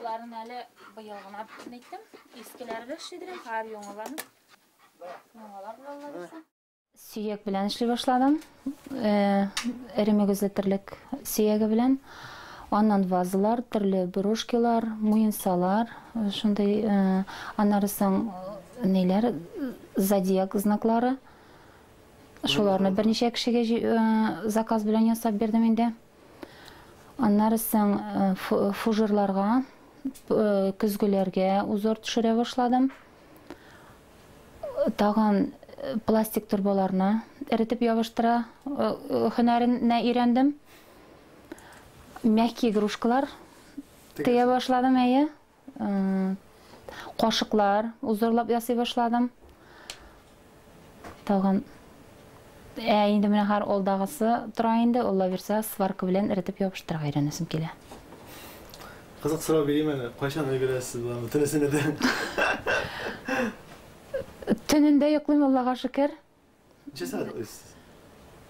Боларын әле быел гына әйттем. Искеләре дә эшлидер, хәзер яңаларын. Яңалар булалар исә. Сөяк белән эшли башладым. Эре мөгезле терлек сөяге белән. Аннан вазалар, төрле брошкилар, муенсалар, шундый, аннары соң ниләр, зодиак знаклары. Шуларны берничә кешегә заказ белән ясап бирдем инде. Аннары соң фужерларга, көзгеләргә узор төшерә башладым. Тагын пластик торбаларны эретеп ябыштыра һөнәренә өйрәндем. Мягкий игрушкалар тегә башладым, әйе. Кашыклар узорлап ясый башладым. Тагын Ә инде менә хәзер алдагысы тора инде, Алла бирсә, сварка белән эретеп ябыштырырга өйрәнәсем килә. Кызык сорау бирим әле, кайчан өлгерәсез боларны төнесенә дә? Төнендә йоклыйм, Аллага шөкер. Ничә сәгать йоклыйсыз?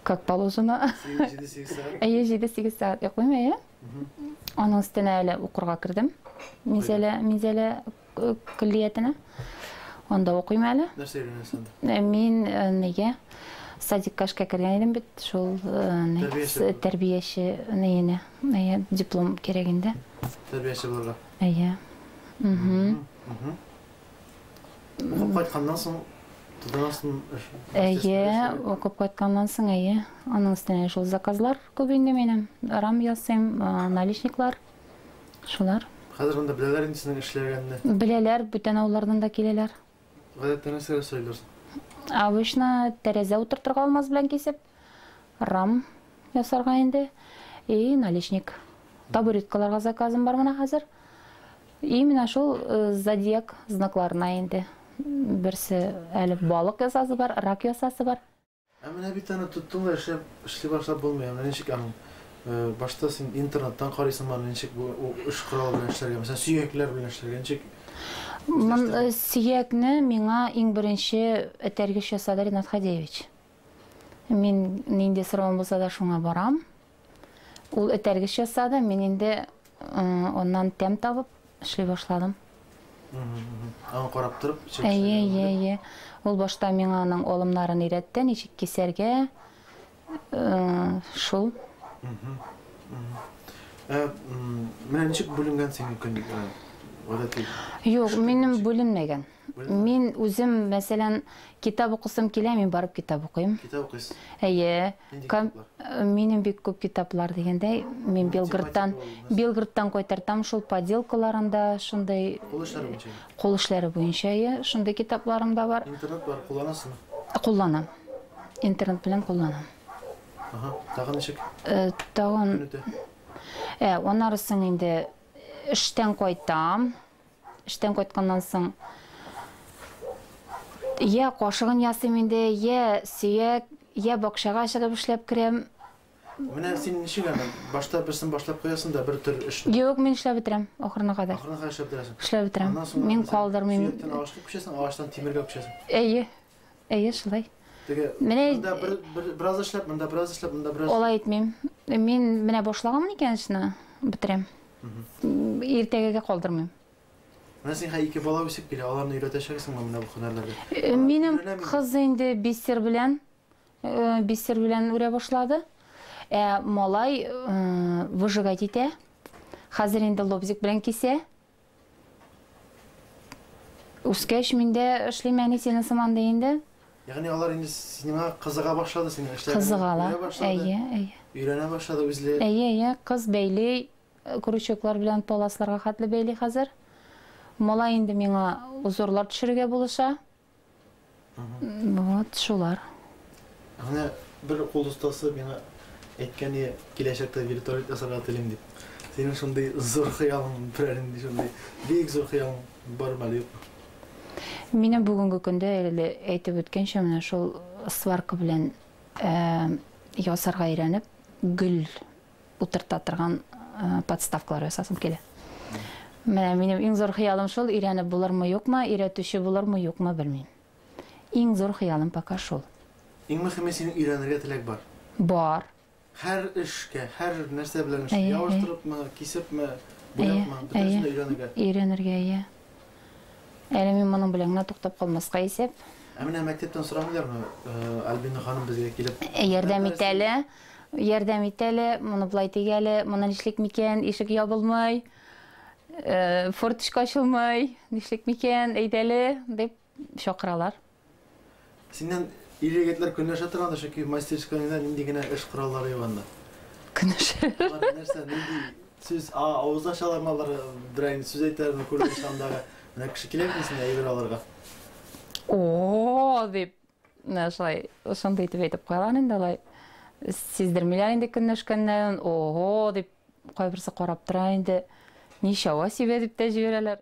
Как положено. 7-8 сәгать? Әйе, 7-8 сәгать йоклыйм, әйе. Аның өстенә әле укырга кердем. Минзәлә, Минзәлә көллиятенә. Анда укыйм әле. Нәрсә өйрәнәсең анда? Мин нигә садикка эшкә кергән идем бит, шул тәрбияче ниенә. Әйе, диплом кирәк инде. Тәрбияче булырга. Әйе. Укып кайтканнан соң тотынасың эш. Әйе, укып кайтканнан соң, әйе. Аның өстенә шул заказлар күп инде минем. Рам ясыйм, наличниклар. Шулар. Хәзер монда беләләр инде синең эшләгәнне. Беләләр, бүтән авыллардан да киләләр. Гадәттә нәрсәләр сорыйлар соң? Обычно тәрәзә утыртырга алмаз белән кисеп, рам ясарга инде и наличник. Табуреткаларга заказым бар менә хәзер. И менә шул зодиак знакларына инде. Берсе әле балык ясасы бар, рак ясасы бар. Ә менә бит аны тоттың да эшләп, эшли башлап булмый. Ә менә ничек аның башта син интернеттан карыйсыңмы аны ничек бу эш коралы белән эшләргә, мәсәлән, сөякләр белән эшләргә ничек? Сөякне миңа иң беренче этәргеч ясады Ринат Хадеевич. Мин нинди соравым булса да шуңа барам. Ул этәргеч ясады, мин инде аннан тәм табып эшли башладым. Аңа карап торып, Әйе, әйе, әйе. Ул башта миңа аның алымнарын өйрәтте, ничек кисәргә, шул. Ә менә ничек бүленгән синең көн гадәти? Юк, минем бүленмәгән. Мин үзем, мәсәлән, китап укысым килә, мин барып китап укыйм. Китап укыйсыз? Әйе. Нинди китаплар? Минем бик күп китаплар дигәндәй, мин Белгородтан, Белгородтан кайтартам шул поделкаларын да, шундый. Кул эшләре буенча? Кул эшләре буенча, әйе, шундый китапларым да бар. Интернет бар, кулланасызмы? Кулланам. Интернет белән кулланам. Ага, тагын ничек? Тагын. Көн үтә. Ә, аннары соң инде эштән кайтам. Эштән кайтканнан соң я кашыгын ясыйм инде, я сөяк, я бакчага чыгып эшләп керәм. Менә син ничек аны, башта берсен башлап куясың да бер төр эшне. Юк, мин эшләп бетерәм ахырына кадәр. Ахырына кадәр эшләп бетерәсең. Эшләп бетерәм. Аннан соң Мин калдырмыйм. Сөяктән агачка күчәсең, агачтан тимергә күчәсең. Әйе. Әйе, шулай. Теге Менә монда бер, бер, бераз эшләп, монда бераз эшләп, монда бераз. Алай итмим. Мин менә башлаганмын икән эшне, бетерәм. Иртәгәгә калдырмыйм. Менә син хәзер ике бала үсеп килә, аларны өйрәтәчәксеңме менә бу һөнәрләргә? Минем кыз инде бисер белән, бисер белән үрә башлады. Ә малай выжигать итә. Хәзер инде лобзик белән кисә. Үскәч мин дә эшлим әни синең сыман ди инде. Ягъни алар инде сиңа кызыга башлады, синең эшләреңне Кызыгалар. Әйе, әйе. Өйрәнә башлады үзле. Әйе, әйе, кыз бәйли, крючоклар белән паласларга хәтле бәйли хәзер. Малай инде миңа узорлар төшерергә булыша. Вот шулар. Менә бер кул остасы миңа әйткән иде, киләчәктә вертолет ясарга телим дип. Синең шундый зур хыялың, берәр инде шундый бик зур хыялың бармы әле юкмы? Минем бүгенге көндә әле әйтеп үткәнчә, менә шул сварка белән ясарга өйрәнеп, гөл утырта торган подставкалар ясасым килә. Менә минем иң зур хыялым шул, өйрәнеп булырмы, юкмы, өйрәтүче булырмы, юкмы, белмим. Иң зур хыялым пока шул. Иң мөһиме, синең өйрәнергә теләк бар. Бар. Һәр эшкә, һәр нәрсә белән эш, ябыштырыпмы, кисепме, Буяпмы? Бөтенесен дә өйрәнергә. Өйрәнергә, әйе. Әле мин моның белән генә туктап калмаска исәп. Ә менә мәктәптән сорамыйлармы, Альбина ханым безгә килеп? Ярдәм ит әле, ярдәм ит әле, моны болай тик әле, моны нишлик микән, ишек ябылмый, форточка ачылмый, нишлик микән, әйдә әле, дип чакыралар. Синнән ир-егетләр көнләшә торгандыр, чөнки мастерскоеңда нинди генә эш кораллары юк анда. Көнләшә. Алар нәрсә, нинди сүз, авыз ачалармы алар, берәр сүз әйтәләрме күргәч андагы. Менә кеше килә бит сиңа әйбер алырга. О, дип, менә шулай, шундый итеп әйтеп куялар инде алай. Сиздермиләр инде көнләшкәннәрен. Ого, дип, кайберсе карап тора инде. Ничава себе дип тә җибәрәләр.